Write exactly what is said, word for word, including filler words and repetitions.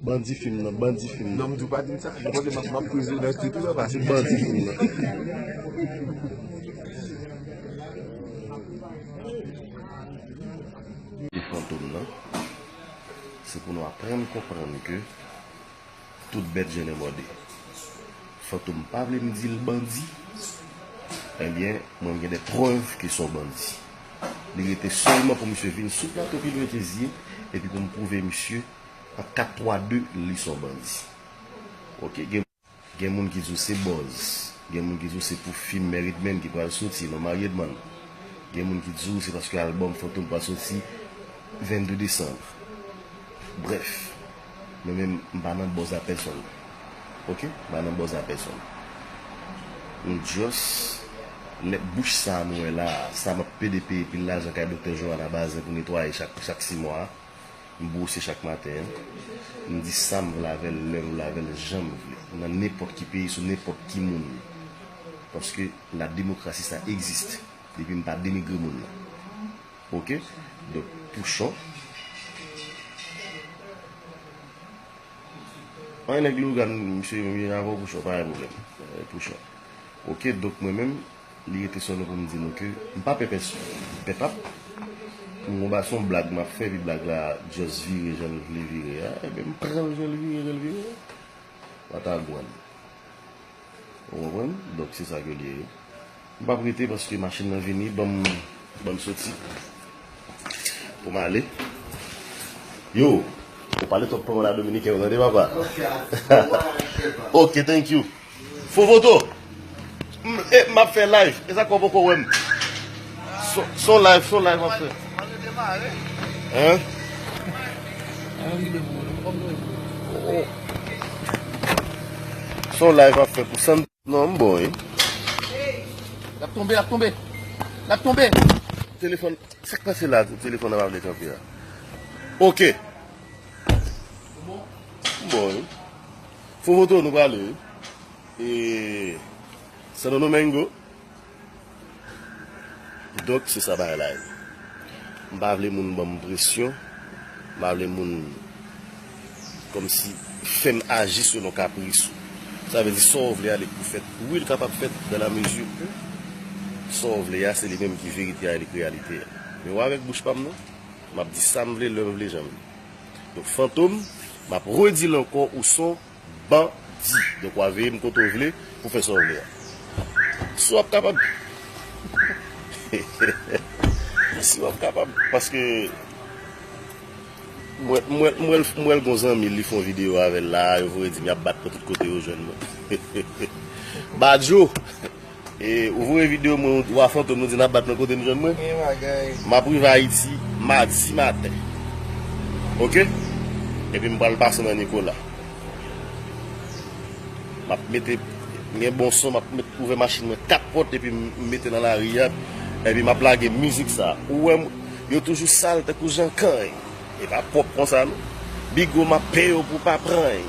Bandi fim nan, bandi fim nan. Non, m di w pa di m sa. Mwen, m ap, m ap prizonè tou, tou sa pase. Bandi fim nan. E Fantom nan, se pou nou aprann konprann ke tout bèt je ne mòde. Fantom pa vle m di l bandi. Ebyen, mwen, m gen de prèv ke se yon bandi. Li rete sèlman pou misye vin sou plato pi lwen ke zye, epi pou m pwouve misye an kat twa de, li se yon bandi. Oke, gen, gen moun ki di w se buzz, gen moun ki di w se pou fim Married Men ki pral soti, non, Married Man. Gen moun ki di w se paske albòm Fantom pral soti vennde desanm. Brèf, mwen menm, m pa nan buzz a pèsonn. Oke? M pa nan buzz a pèsonn. M just, lè bouch sa a nou wè la a, sa m ap pede peye pil lajan kay Doktè Johanna Bazin pou netwaye chak, chak sis mwa a. M bwose chak maten an. M di sa m vle avè l, lè m vle avè l, jan m vle. Nan nenpòt ki peyi, sou nenpòt ki moun. Paske la démocratie, ça existe. Depi m pa denigre moun nan. Oke? Donk, Pouchon. An nèg Leyogàn, misye menm vin avè w, Pouchon, pa gen pwoblèm. Eh, Pouchon. Oke, donk mwen menm, li rete sèlman pou m di nou ke m pa pè pèsonn. Pèp ap, m gon ba se yon blag m ap fè, epi blag la just vire jan l vle vire a. Ebyen, m pran l jan l vire, jan l vire a. Watagwan. Ou konprann? Donk, se sa ke l ye. M p ap rete paske machin nan vini, ban m, ban m soti. Pou m ale. Yo, ou pale twòp pandan dominiken yo, tande, papa? Ok, thank you. Fofoto, m, e, m ap fè live. E sa k poko wè m. Son, son live, son live m ap fè. Hein? Oh. Son live m ap fè pou San. Non, m bon, wi. L ap tonbe, l ap tonbe. L ap tonbe. Telefòn, sa k pase la? Telefòn nan pa vle kanpe a. Ok. M bon, wi. Fofoto, nou prale, wi. E Santo Domingo. Donk, se sa bagay la ye. M pa vle moun ban m presyon. M pa vle moun kòmsi fè m aji selon kapris ou. Sa vle di, sa w vle a, li pou fèt. Wi, l kapab fèt dans la mesure où sa w vle a, se li menm ki verite a, li k reyalite a. Men w avèk bouch pa m nan, m ap di sa m vle, lè m vle, jan m vle. Donk, Fantom, m ap redi l ankò, ou s on bandi. Donk, w a veye m kote w vle pou fè sa w vle a. Si w ap kapab. Si w ap kapab. Paske mwen, mwen, mwen, mwen gon zanmi, li fè yon videyo avè l la, yo voye di m y ap bat mwen tout kote yo jwenn mwen. Badjo! E, ou voye videyo mwen, ou a Fantom, nou di n ap bat mwen kote nou jwenn mwen. Gen bagay. M ap rive Ayiti madi maten. Oke? Epi m pral pase nan Nicolas. M ap mete, gen bon son, m ap met, ouvè machin mwen kat pòt, epi m mete nan lari a, epi m ap lage mizik sa. Ou wè m, yo toujou sal tankou Jan Kany. E pa pwòp konsa, non. Bigo, m ap peye w pou w pa pran.